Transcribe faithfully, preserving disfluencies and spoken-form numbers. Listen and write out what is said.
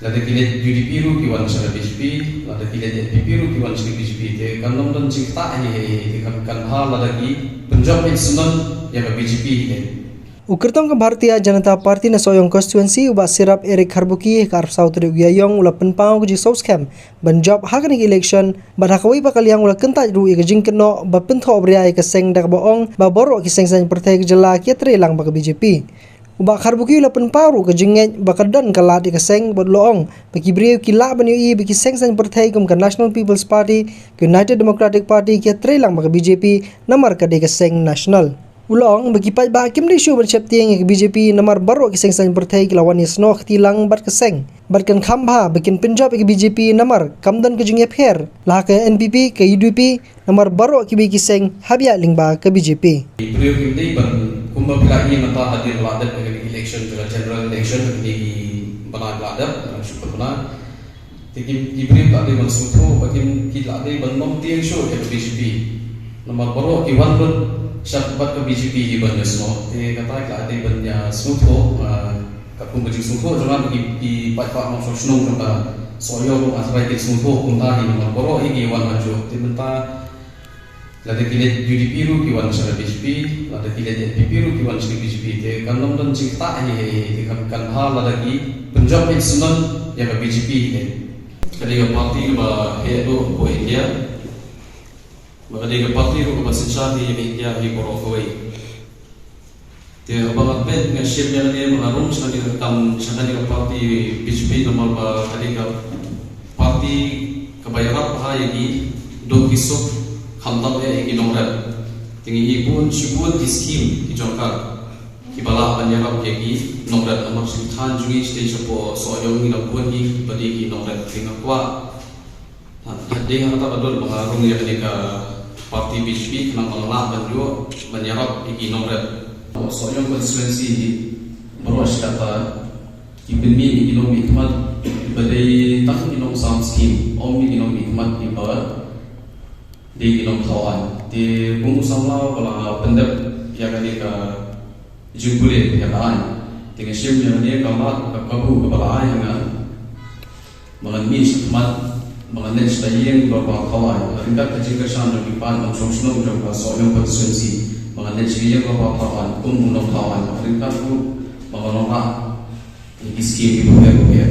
Lada ki leit U D P ruh ki wan sha ka B J P, lada ki leit N P P ruh ki wan sha ka B J P, te kan ym don jingktah hi hi hi, te kan, kan bha lada ki pynjop hi syndon ïa ka B J P hi hi. U kyrtong ka Bharatiya Janata Party na Sohiong Constituency, u Bah Sirap Eric Kharbuki, ha ka arphew saw tarik u Ïaïong u la pynpaw ka jingsngewskhem ban jop ha kane ka election, bad ha kawei pat ka liang u la kyntait ruh ïa ka jingkynnoh ba pynthoh bria ïa ka seng, da kaba ong ba baroh ki seng saiñ pyrthei ka jylla ki ïatreilang bad ka B J P. U Bah Kharbuki u la pynpaw ruh ka jingngeit ba ka don ka lad ïa ka seng, bad u la ong ba ki briew ki lah ban ïohi ba ki seng saiñ pyrthei kum ka National People's Party, ka United Democratic Party ki ïatreilang bad ka B J P namar ka dei ka seng national. U la ong ba ki paidbah kim dei shuh ban sheptieng ïa ka B J P namar baroh ki seng saiñ pyrthei ki la wan ïasnoh kti lang bad ka seng, bad kan kham bha ba kin pynjop ïa ka B J P namar kam don ka jingïapher, la ha ka N P P, ka U D P, namar baroh kiwei ki seng hap ïaid lyngba ka B J P. Ki briew kim dei ban, kumba phi la ïohi mynta hadien ba la dep ka election, ka general election, kine ki bnai ba la dep, shu pynbna. Te ki, ki briew ki la dei ban sngewthuh, ba kim, ki la dei ban ym tieng shuh ïa ka B J P. Namar baroh ki wan lut sha bad ka B J P hi ban ïasnoh. Te kata ki la dei ban ïa sngewthuh, ah, katkum ka jingsngewthuh jong nga, ki, ki paidbah nongshong shnong jong ka Sohiong, ah, trai kin sngewthuh kumta hi, namar baroh hi ki wan ha juh. Te mynta lada ki leit U D P ruh ki wan sha ka B J P, lada ki leit N P P ruh ki wan sha ka B J P, te kan ym don jingktah hi hi hi, te kan, kan bha lada ki pynjop hi syndon ïa ka B J P hi hi. Ka dei ka party kaba heh duh hapoh India, bad ka dei ka party ruh kaba synshar hi ïa ka India hi baroh kawei. Te haba nga peit, nga shem ïa kane, ba nga rung sha kane ka kam, sha kane ka party B J P, namar ba ka dei ka party kaba ïarap bha ïa ki duk ki suk, khamtam eh ïa ki nongrep. Te ngi ïohi bun shibun ki skim ki jong ka kiba lah ban ïarap ïa ki nongrep, namar sha ki thaiñ jong ngi shatei shapoh Sohiong ngi la bun hi ba dei ki nongrep. Te nga kwah, ha, hadien kata ka dei ba nga rung ïa kane ka party B J P, khnang ba nga lah ban ïoh ban ïarap ïa ki nongrep. Sohiong constituency hi baroh shi katta ki pynmih ïa ki nongmihkhmat ba dei tang ki nongsam skim, ym ïa ki nongmihkhmat kiba dei ki nongthaw aiñ. Te kum u samla ba la pyndep ïa kane ka jingpule ïa ka aiñ, te nga shem ïa kane ka lad, ka kabu kaba la ai ha nga, ba ngan mih shakhmat, ba ngan leit sha ka ïing dorbar thaw aiñ, ryngkat ka jingkyrshan jong ki paid nongshong shnong jong ka Sohiong constituency, ba ngan leit sha ka ïing dorbar thaw aiñ kum u nongthaw aiñ, ryngkat ruh ba ngan wanrah ïa ki skim kiba pher bapher.